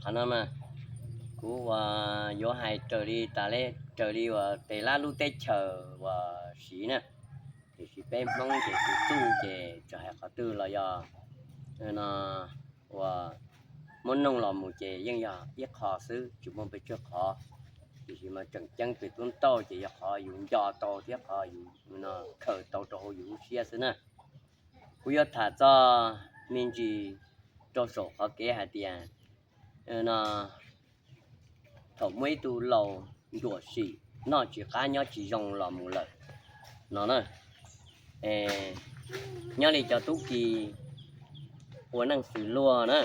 Qhov no mas kuv uas yuav hais raws li tas le, raws li uas tes lab lub teb chaws uas siv na, tiam sis peb Hmoob ces tus txuj ces txawm hais qhov twg los yog no uas muab noog los mus ces yeej yog ib qho xwb, tsis muaj pes tsawg qhov. Tiam sis mas tseem ceeb pes tub nrauj ces yog qhov yus nco tau thiab qhov yus khaws tau rau hauv yus lub siab xwb na. Kuv yuav tham txog me ntsis rau saum qhov kev hais tias no thaum muaj ib tug laus ntuam sim noj tsis qab nyob tsis zoo los mus lawm no na, nyob li cov tub ki ua neej xws luag na,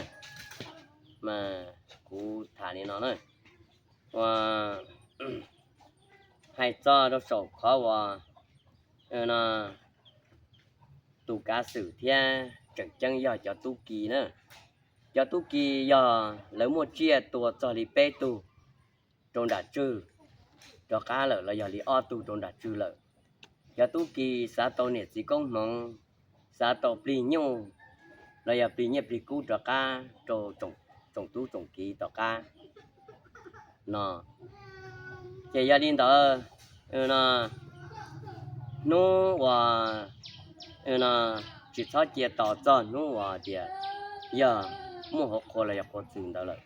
mas kuv tham li no na, ua hais txog rau saum qhov uas no tus kav xwm thiab tseem ceeb yog cov tub ki na. Cov tub ki yog lawv muaj tsiaj tua txog li peb tug rau nram tswg rov qab lawm los yog li ob tug rau nram tswg lawm. Cov tub ki xav tau niam txiv koob hmoov, xav tau plig nyuj los yog plig nyiaj plig kub rov qab rau tsoom tub tsoom kiv tom qab no. Ces yog li ntawd no hnub uas no tsis txhob cia tos txog hnub uas tias yog muaj hauv qhua los yog qhua txwm ntawd lawm.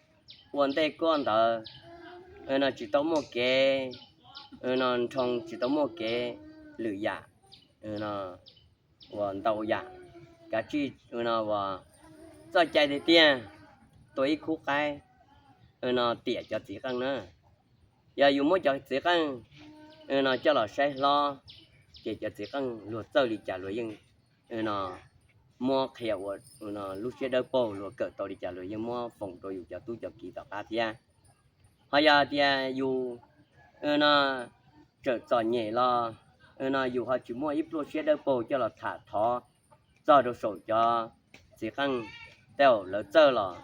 Ua ntej kuaj ntawd no tsis tau muaj kev no nrhoo, tsis tau muaj kev lwm yam no uas ntau yam, kav tsij no uas txoj cai tiag tiag tua ib khub qaib no tiam cov txiv qeej na. Yog yus muab cov txiv qeej no coj los saib hlob, ces cov txiv qeej luag txawj li cas luag yeej no muab qhia ua lub siab dawb paug, luag kawm tau li cas luag yeej muab foom rau yus cov tub cov kiv tom qab thiab. Ho yog tias yus no tseem txom nyem los no yus ho tsis muaj ib pluaj siab dawb paug coj los tham thov txog rau saum cov txiv qeej, tej zaum lawv txawj los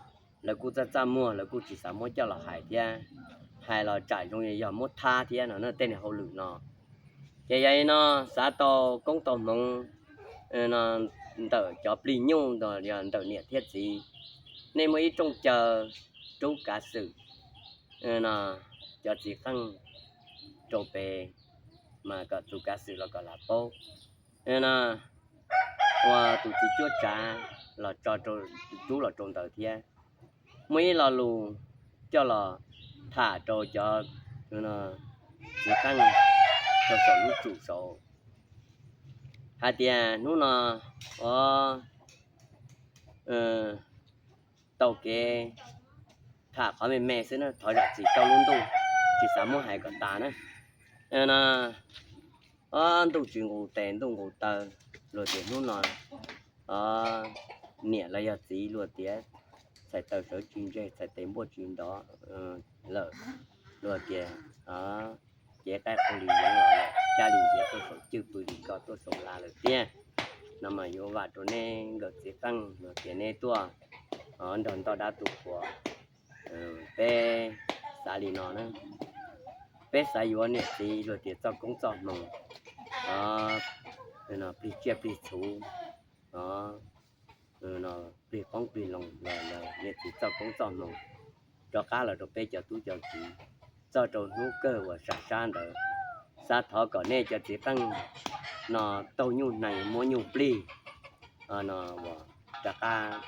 lawv kuj txaj txaj muag, lawv kuj tsis xav muab coj los hais thiab. Hais los tsam zoo yog muab thab thiab no na. Tej niag hauj lwm no ces yog li no, xav tau koob tau hmoov no ntawm cov plig nyuj, ntawm niam thiab txiv, nej muaj ib rooj caw rub kav xwm no cov txiv qeej rau pem, mas kom tus kav xwm los kom lam paub no ua tus txiv cuab tsav los tso rau, rub los rau ntawd thiab. Muaj ib lo lus coj los tham rau cov txiv qeej rau saum lub tsum saud hais tias hnub no o tau kev tham qhov me me xwb na, thov zam txim rau lub ntuj, tsis xav muab hais kom tas na. No o ntuj tsis nqus tes ntuj nqus taw, luag tias hnub no o niam los yog txiv luag tias txhais taw sawv tsis ntseg, txhais tes npuaj tsis nrov lawm, luag tias cev qaib qau li yeev los lawm, cab li nciav tuaj saum cwj pw li ko tuaj saum la lawm tiag. No mas yuav vam rau neb nkawm txiv qeej, luag tias neb tuaj nrog ntoj dab tu qhuav, peb xav li no na, peb xav yuav niam txiv luag tias txoj koob txoj hmoov, plig tsiaj plig txhuv, plig qoob plig loo los niam txiv txoj koob txoj hmoov rov qab los rau peb cov tub cov kiv txog rau hnub kawg uas sam sab ntawd. Xav thov kom nej cov txiv qeej no taug nyuj hnees muab nyuj plig no rov qab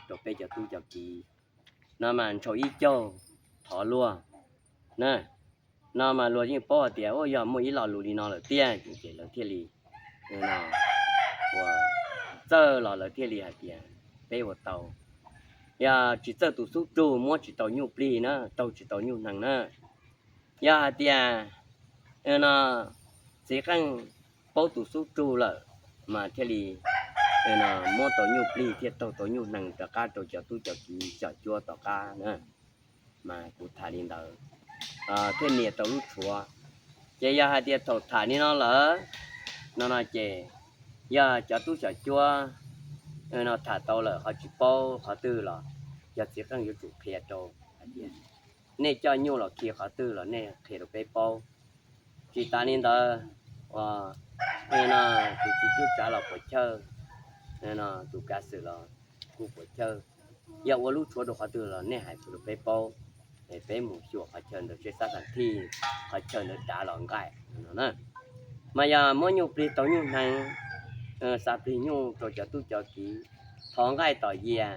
rau peb cov tub cov kiv no mas ntshaus ib caug thov luag na. No mas luag yeej paub hais tias ua yog muaj ib lo lus li no lawm tiag ces lawv thiaj li ua txawj los lawv thiaj li hais tias peb ua tau. Yog tsis txawj tus xub rug muab tsis tau nyuj plig na, taug tsis tau nyuj hnees na. Yog hais tias no txiv qeej paub tus xub rug lawm mas thiaj li muab tau nyuj plig thiaj taug tau nyuj hnees rov qab rau cov tub cov kiv xyom cuab tom qab na. Mas kuv tham li ntawd thiaj nias tau lub tshuav. Ces yog hais tias thaum tham li no lawm no no ces yog cov tub xyom cuab no tham tau lawm ho tsis paub qhov twg los cov txiv qeej yuav tsum qhia rau hais tias nej coj nyuj los khi qhov twg los nej qhia rau peb paub. Tsis tas li ntawd, ua no tus txiv cuab tsav los puas chawj, tus kav xwm los kuj puas chawj, yog ua lub tshuav rau qhov twg los nej hais rau peb paub. peb mus xyuas qhov chaw ntawd seb xab thas thij qhov chaw ntawd dav los nqaij no na. Mas yog muab nyuj plig taug nyuj hneev, xa plig nyuj rau cov tub cov kiv, thov nqaij tom yias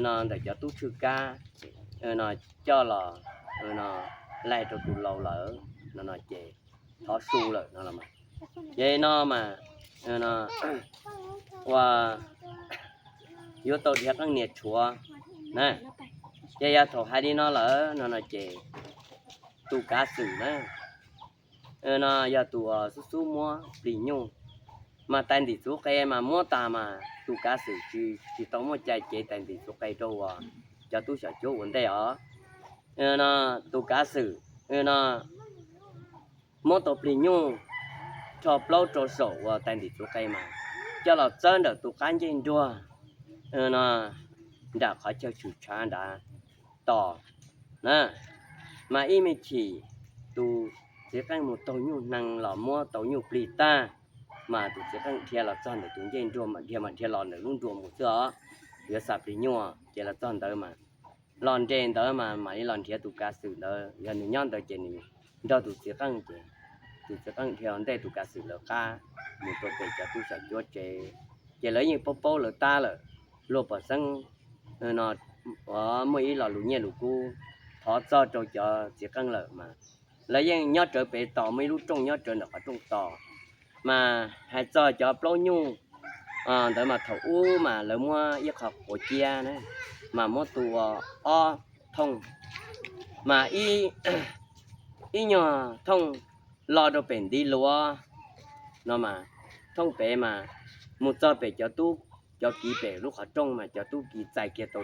no ntawm cov tub tshwj kab no coj los no laig rau tus laus lawm no no ces thov su lawm no los mas. Ces no mas ua yuav tau dhia qeej nias tshuav na. Ces yog thaum hais li no lawm no no ces tus kav xwm na no yog tus uas xub xub muab plig nyuj, mas tais ntim txuv qe mas muab tas mas tus kav xwm tsis tsis tau muaj cai cev tais ntim txuv qe rau uas cov tub xyom cuab ua ntej os. No tus kav xwm no muab tau plig nyuj rho plaub rau saum uas tais ntim txuv qe mas coj los txawb ntawm tus qab ncej nruag no nram qhov chaw tshwm tshav nrad tos na. Mas ib me chim tus txiv qeej mus taug nyuj hneev los muab tau nyuj plig tag, mas tus txiv qeej dhia los txog ntawm tus ncej nruag mas dhia mas dhia los ntawm lub nruas mus xwb os, yuav xa plig nyuj ces los txog ntawd mas los nres ntawd mas mam li los nrhiav tus kav xwm ntawd, yog nws nyob ntawd ces nws nrog tus txiv qeej ces tus txiv qeej dhia ntej tus kav xwm lawv qab mus rau pem cov tub xyom cuab tsev. Ces lawv yeej paub paub lawv tab lawm, luag pom xeeb no muaj ib lo lus nyiaj lus kub thov txog rau cov txiv qeej lawm mas lawv yeej nyob rawv pem tos muaj ib lub rooj nyob rawv ntawm qhov rooj tos. Mas hais txog cov plaub nyuj ntawd mas thaum ub mas lawv muab ib qho quav ciab na, mas muab tu ua ob thooj, mas ib nyuag thooj lo rau pem ntiv luav no mas thooj pem mas mus txog pem cov tub cov kiv pem lub qhov rooj mas cov tub kiv txais kiag tau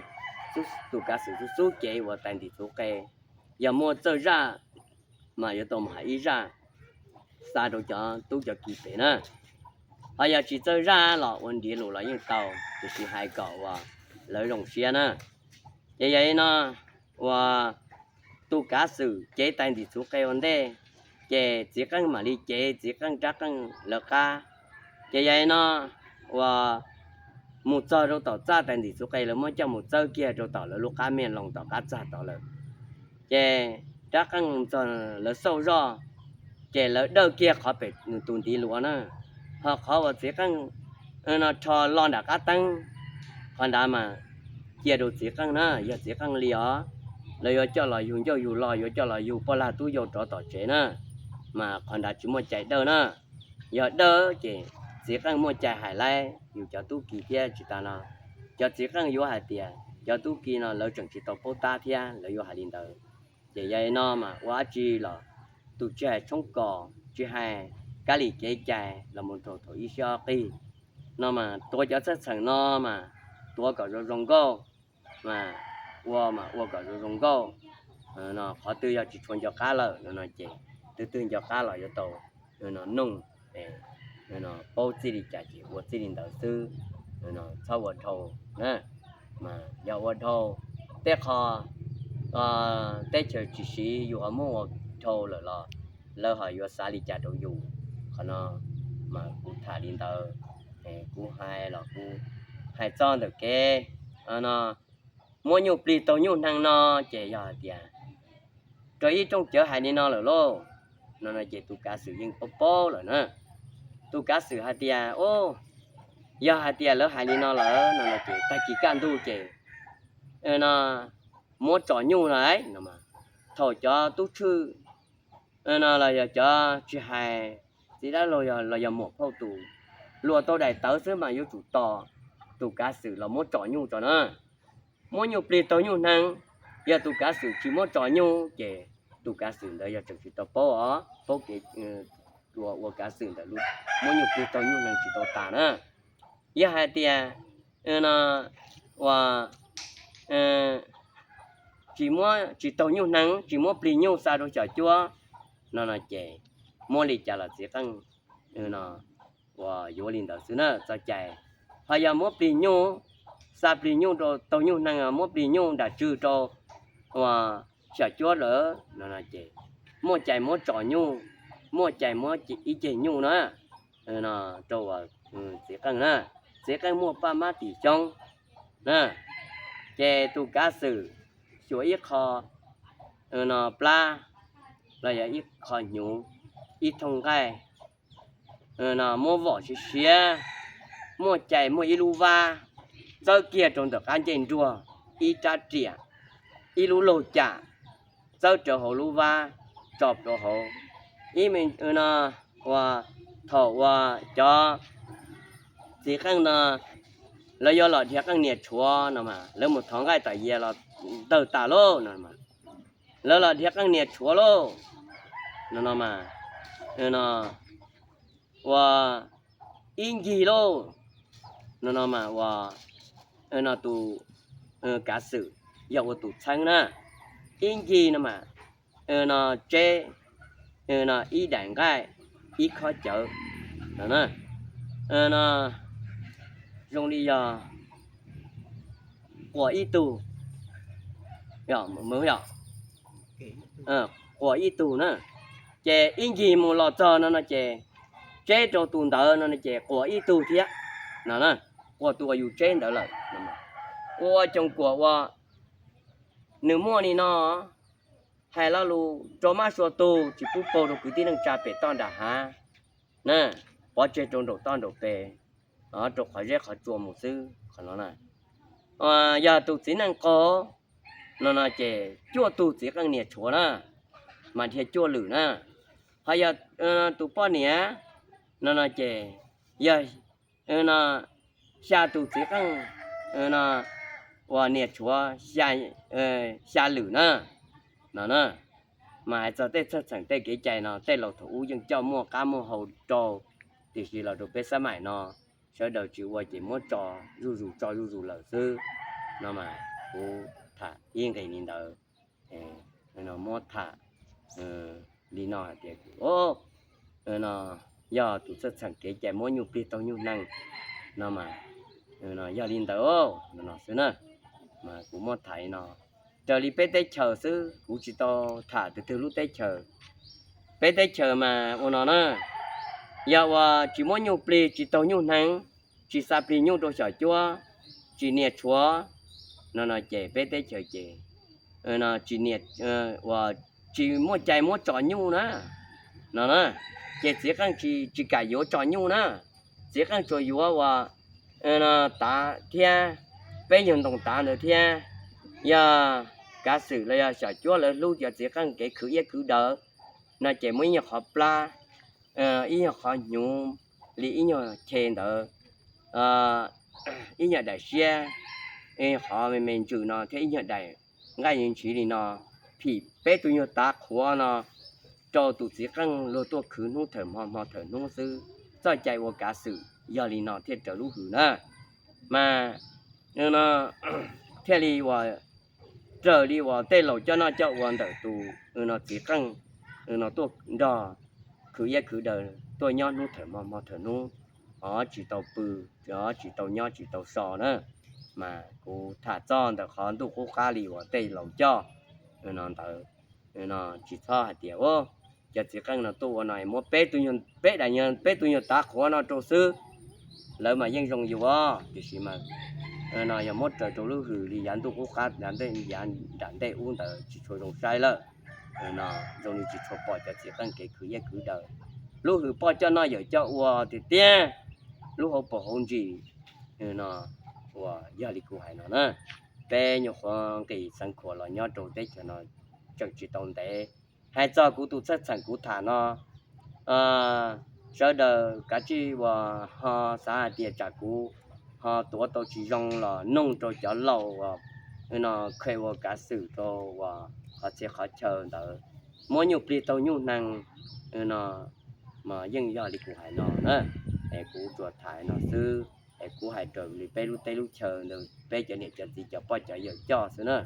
tus kav xwm xub xub cev uas tais ntim txuv qe. Yog muaj txawj zaj mas yuav tau mus hais ib zaj xa rau cov tub cov kiv pem na. Ho yog tsis txawj zaj los ua nrhiav lus los yeej tau, tiam sis hais kom uas lawv zoo siab na. Ces yog li no uas tus kav xwm cev tais ntim txuv qe ua ntej, ces txiv qeej mam li cev txiv qeej rab qeej lawv qab. Ces yog li no uas mus txog rau tom txaj tais ntim txuv qe lawv muab coj mus txawb kiag rau tom lawv lub qab mej loo tom qab txaj tod lawm. Ces rab qeej txog lawv xauj zoj, ces lawv dawj kiag qhov pem tus ntiv luav na, ho qhov uas txiv qeej no rho lo nram qab teeb, qhov ntawd mas cia rau txiv qeej na, yog txiv qeej li os, lawv yuav coj los yug ncauj yug lo, yuav coj los yug poj lag tub yau rov tom tsev na, mas qhov ntawd tsis muaj cai dawj na. Yog dawj ces txiv qeej muaj cai hais laib yus cov tub kiv thiab tsis tas no, cov txiv qeej yuav hais tias cov tub kiv no lawv tseem tsis tau paub tab thiab lawv yuav hais li ntawd. Ces yog li no mas ua dab tsi los tus tsis hais tshoob kos tsis hais kab li kev cai los mus rau thaum ib siab ob qig no mas tuav cov txhaj txheem no mas tuav kom zoo zoo nkauj, mas ua mas ua kom zoo zoo nkauj. Qhov twg yog tsis tshua nco qab lawm no no ces twg twg nco qab los yuav tau noog, paub txij li cas ces ua txij li ntawd xwb, txhob ua dhau na. Mas yog ua dhau, tej qho teb chaws tsis siv yus ho muab ua dhau lawm los lawv ho yuav xav li cas rau yus? Qhov no mas kuv tham li ntawd, kuv hais los kuv hais txog ntawm kev no muab nyuj plig taug nyuj hneev no, ces yog hais tias raws ib rooj cawv hais li no lawm lauj no no ces tus kav xwm yeej paub paub lawm na. Tus kav xwm hais tias, o, yog hais tias lawv hais li no lawm no no ces tag kis kaj ntug ces no muab tsom nyuj no no mas, thaum cov tub tshwj no los yog cov tsis hais txiv dab laug los yog muam phauj tus luag tau daim tawv xwb mas yuav tsum tos tus kav xwm los muab tsom nyuj tso na. Muab nyuj plig taug nyuj hneev, yog tus kav xwm tsis muab tsom nyuj ces tus kav xwm ntawd yog tseem tsis tau paub os, paub kev ua ua kav xwm ntawm muab nyuj plig taug nyuj hneev tsis tau tas na. Yog hais tias no ua tsis muab, tsis taug nyuj hneev, tsis muab plig nyuj xa rau xyom cuab no no ces muab li cas los txiv qeej no uas yuav li ntawd xwb na txoj cai. Ho yog muab plig nyuj, xa plig nyuj rau taug nyuj hneev, muab plig nyuj nram tswg rau uas xyom cuab lawm no no ces muaj cai muab tsom nyuj, muaj cai muab ib ceg nyuj na no rau uas txiv qeej na. Txiv qeej muaj paj mab tim xyoob na. Ces tus kav xwm xyuas ib qho no plab los yog ib qho hnyuv, ib thooj nqaij no muab vom siav siav, muaj cai muaj ib lub vab txawb kiag rau ntawm qab ncej nruag, ib rab riam, ib lub laug cam txawb rau hauv lub vab, tso rau hauv. Ib me no uas thaum uas cov txiv qeej no lawv yuav los dhia qeej nias tshuav no mas lawv mus thov nqaij tom yias los ntawg tas lauj no, lawv los dhia qeej nias tshuav lauj no no mas, no uas ib ncig lauj no no mas ua no tus kav xwm yog ua tus txheeb na, ib ncig no mas no tseb no ib daim nqaij, ib khob cawv no, no zoo li yog quas ib tug, quas ib tug na, ces ib ncig mus los txog no no ces tseb rau tus ntawd no no ces quas ib tug thiab no, quas tus uas yus tseb ntawd lawm. Ua coos kuam ua nws muaj li no, hais lo lus rau mab sua tug tsis pub paug rau kwv tij neej tsa pem toj nram hav na, pov tseg rau nraum toj nraum pes, rau qhov zeb qhov tsua mus xwb qhov no na. Yog tus txiv neej qaug no no ces cuaj tug txiv qeej nias tshuav na, mas dhia cuaj lwm na. Ho yog tus poj niam no no ces yog no xya tus txiv qeej no uas nias tshuav xya lwm na, no na. Mas hais txog tej txheej txheem tej kev cai no tej laus thaum ub yeej coj muaj qab muaj hau rau, tiam sis los rau peb xab maim no sawv daws tsis ua ces muab tso zuj zus tso zuj zus lawm xwb no mas kuv tham ib nqes li ntawd. Muab tham li no hais tias no yog tus txheej txheem kev cai muab nyuj plig taug nyuj neeg no mas yog li ntawd no xwb na. Mas kuv muab tham li no, raws li peb teb chaws xwb kuv tsis tau tham twg twg lub teb chaws. Peb teb chaws mas ua no na, yog uas tsis muab nyuj plig tsis taug nyuj neeg, tsis xa plig nyuj rau xyom cuab, tsis nias tshuav no no ces peb teb chaws ces tsis nias uas tsis muaj cai muab tso nyuj na, no na, ces txiv qeej tsis kam yuav tso nyuj na. Txiv qeej tsuas yuav uas no tav thiab, peb nyuag ntoo tav ntawd thiab, yog kav xwm los yog xyom cuab lawv hlub cov txiv qeej kev khwv iab khwv daws no ces muaj ib nyuag qhov plab, ib nyuag qhov hnyuv li ib nyuag che ntawd, ib nyuag daim siab, qhov me me ntsws no thiab ib nyuag daim nqaij ntshiv li no, phim peb tug nyuag tav qhuav no rau tus txiv qeej luag tuaj khwv hnub thawm hmo hmo thawm hnub xwb. Txoj cai ua kav xwm yog li no thiaj raws lub hws na. Mas no thiaj li uas raws li uas tej laus coj noj coj ua ntawm tus no txiv qeej no tuaj nrog khwv iab khwv daws tuaj nyob hnub thawm hmo hmo thawm hnub, tsis tau pw, tsis tau nyob tsis tau so na. Mas kuv tham txog ntawm qhov ntuj qub qab li uas tej laus coj no ntawd, tsis txhob hais tias cov txiv qeej no tuaj ua no muab peb tug, peb daim, peb tug nyuag tav qhuav no rau xwb, lawv mas yeej zoo yus os, tiam sis mas no yog muab raws rau lub hws li yav ntuj qub qab yav nram ntej ub ntawd tsis tshua zoo saib lawm. No zoo li tsis tshua pom cov txiv qeej kev khwv iab khwv daws, lub hws poj coj noj yawm coj ua tiag tiag, lub hauv paus hauv ntsis no uas yog li kuv hais no na, peb nyuam qhuav nqis xeev khuam los nyob rau teb chaws no tseem tsis tau ntev. Hais txog kuv tus txheej txheem kuv tham no, sawv daws kav tsij uas ho xav hais tias tsam kuv ho tuav tau tsis zoo los noog rau cov laus uas no khe ua kav xwm rau uas qhov txhia qhov chaw ntawd, muab nyuj plig taug nyuj neeg no mas yeej yog li kuv hais no na. Es kuv tsuas tham no xwb, es kuv hais raws li peb lub teb lub chaw ntawd peb cov niam cov txiv cov poj cov yawm coj xwb na.